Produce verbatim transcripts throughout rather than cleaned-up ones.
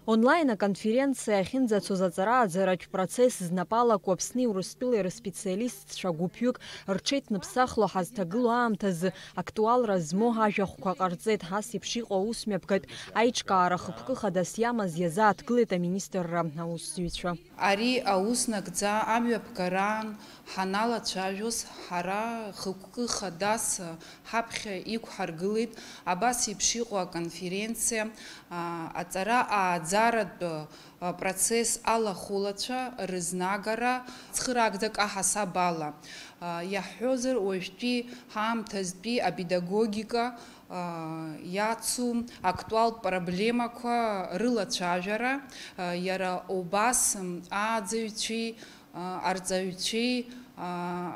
Онлайн аконференциа ахьынӡацоз аҵара-ааӡаратә процесс знапы алаку Аԥсни Урыстәылеи рспециалистцәа гәыԥҩык рҽеиҭныԥсахло ҳазҭагылоу аамҭазы актуалра змоу ажәахәқәа ҟарҵеит, ас еиԥш иҟоу аусмҩаԥгатә аиҿкаара хықәкы хадас иамаз иазааҭгылеит аминистрра аусзуҩцәа. Ари аус нагӡа амҩаԥгараан ҳаналацәажәоз, ҳара хықәкы хадас ҳаԥхьа иқәҳаргылеит абас еиԥш иҟоу аконференциа, а, аҵара-ааӡаратә, а, процесс алахәылацәа рызнагара цхыраагӡак аҳасаб ала. А, иаҳҳәозар, уажәтәи ҳаамҭазтәи апедагогика, а, иацу актуалтә проблемақәа рылацәажәара, а, иара убас, м, ааӡаҩцәеи, а, арҵаҩцәеи, а,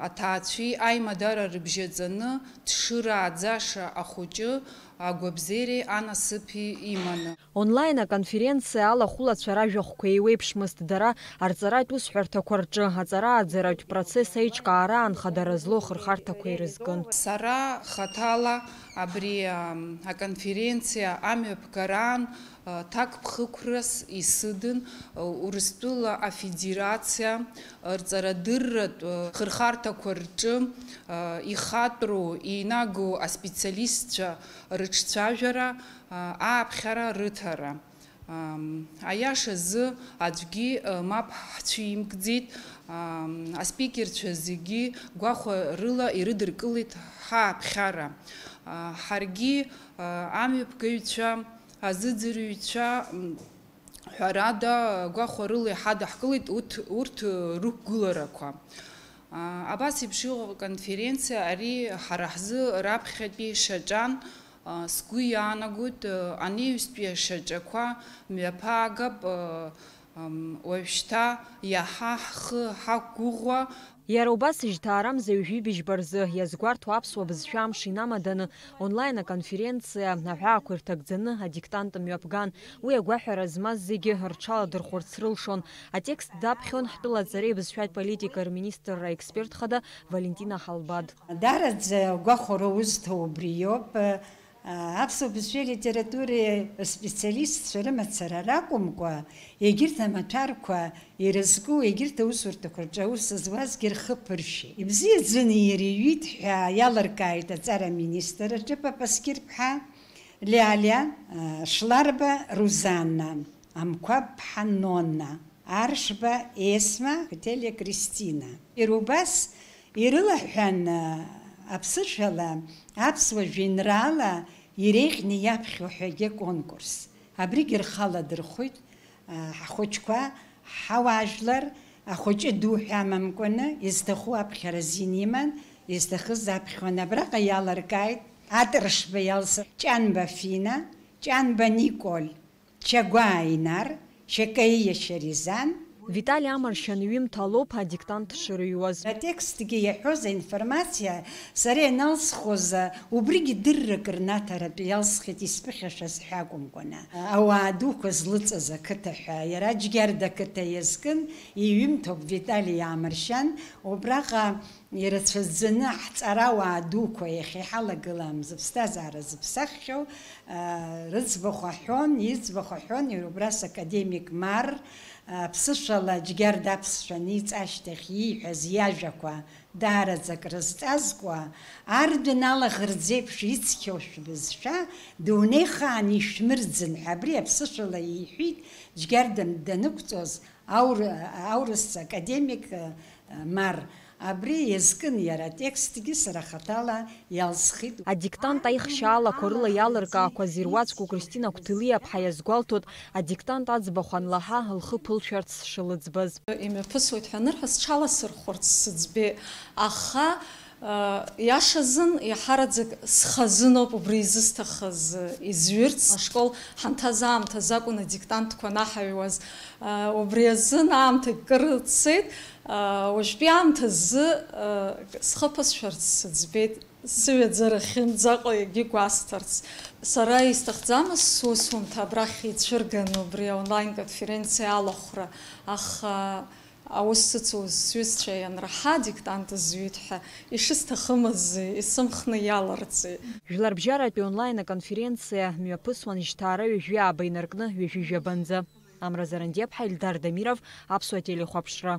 аҭаацәеи аимадара рыбжьаҵаны дшырааӡаша ахәыҷы агәабзиареи анасыԥи иманы. Онлайн аконференциа алахәылацәа ражәахәқәа еиуеиԥшмызт, дара арҵаратә усҳәарҭақәа рҿы аҵара-ааӡаратә процесс аиҿкаара аанхадара злоу ахырхарҭақәа ирызкын. Сара хаҭала абри, ам, аконференциа амҩаԥгараан, а, ҭакԥхықәрас исыдын, а, Урыстәыла Афедерациа рҵарадырратә, а, хырхарҭақәа рҿы, а, ихатәру, инагоу аспециалистцәа рыҿцәажәара, а, ааԥхьара рыҭара. Ам, аиашазы аӡәгьы, а, мап ҳцәимкӡеит, ам, аспикерцәа зегьы гәахәарыла ирыдыркылеит ҳааԥхьара. А, ҳаргьы, а, амҩаԥгаҩцәа, азыӡырҩцәа, м, ҳәарада, гәахәарыла иҳадаҳкылеит урҭ, урҭ рықәгыларақәа. А, абас еиԥш иҟоу аконференциа ари ҳара ҳзы раԥхьатәи шьаҿан. А, сгәы иаанагоит, а, анаҩстәи ашьаҿақәа мҩаԥаагап, а, ам, уажәшьҭа иаҳа ҳхы ҳақәгәыӷуа. Иара убас жьҭаарамза ҩажәи быжьба рзы иазгәарҭо аԥсуа бызшәа амш инамаданы онлайн аконференциа аҳәаақәа ирҭагӡаны адиктант мҩаԥган. Уи агәаҳәара змаз зегьы рҽаладырхәырц рылшон. Атекст даԥхьон ҳтәыла аҵареи абызшәатә политикеи рминистрра аексперт хада Валентина Ҳалбад. Даараӡа агәахәара узҭо убри иоуп. Аԥсуа бызшәеи литературеи специалистцәа рымацара ракәымкәа, егьырҭ амаҭәарқәа ирызку, егьырҭ аусурҭақәа рҿы аус зуазгьы рхы ԥыршьеит. Ибзиаӡаны ирыҩит ҳәа иалыркааит аҵара аминистр Ҷыпа Паскьырԥҳа, Лиалиа, Шларба Рузанна, Амқәаб-ԥҳа Нонна, Аршба Есма, Қәҭелиа Кристина. Иара убас ирылаҳәан, аԥсышәала аԥсуа жәеинраала иреиӷьны иаԥхьо ҳәагьы аконкурс. Абригь рхала дырхәит, а, ҳхәыҷқәа, ҳауаажәлар, ахәыҷы ду ҳәа амамкәаны, изҭаху аԥхьара азин иман, изҭахыз аԥхьон. Абраҟа иалыркааит Атрышба Иалса, Ҷанба Фина, Ҷанба Николь, Чагәаа Инар, Шьакаиа Шьаризан. Витали Амаршьан ҩымҭа лоуп адиктант шырыҩуаз. Атекстгьы иаҳәоз аинформациа сара ианалсхоз, убригьы дыррак рнаҭаратәы иалсхит, исԥыхьашаз ҳәа акәымкәаны. Ауаа дуқәа злыҵыз ақыҭа ҳәа, иара Џьгьарда ақыҭа иазкын, иҩымҭоуп Витали Амаршьан, убраҟа ирацәаӡаны ҳҵарауаа дуқәа иахьа иҳалагылам зыԥсҭазаара зыԥсаххьоу, аа, рыӡбахә аҳәон, иӡбахә аҳәон, иара убра сакадемик Мар, аа, ԥсышәала Џьгьарда аԥсшәа аниҵ ашьҭахь ииҳәаз иажәақәа даараӡа акрызҵазкуа, ардәына алаӷырӡ еиԥш ицқьоу шәбызшәа дунеихаан ишәмырӡын ҳәа абри аԥсышәала иҳәит Џьгьарда данықәҵоз, Аур-, аурыс академик, э, Мар, абри иазкын иара атекстгьы сара хаҭала иалсхит. Адиктант аихшьаалақәа рыла иалыркаақәаз ируаӡәку Кристина Қәҭелиаԥҳа иазгәалҭоит, адиктант аӡбахә анлаҳа, лхы ԥылшәарц шылыӡбаз. Имҩаԥысуеит ҳәа анырҳәа, сҽаласырхәырц сыӡбеит, аха Иашазын, иаҳараӡак схазыноуп убри изысҭахыз, изҩырц. Ашкол ҳанҭаз аамҭазы акәын адиктантқәа анаҳаҩуаз. Убри азын аамҭагь кыр цеит. Уажәтәи аамҭазы схы ԥысшәарц сыӡбеит, сыҩаӡара ахьынӡаҟоу егьи гәасҭарц. Сара исҭахӡамызт сусумҭа абрахь ицәырганы убри аонлайн-конференциа алахәра, аха Аус сыцу сҩызцәа ианраҳа, диктант зҩит ҳәа ишысҭахымыз исымхны иаларҵеит. Жәларбжьаратәи онлайн аконференциа мҩаԥысуан жьҭаара ҩажәи ааба инаркны ҩажәи жәабанӡа. Амра Зарандиаԥҳа, Ельдар Дамиров, Аԥсуа телехәаԥшра.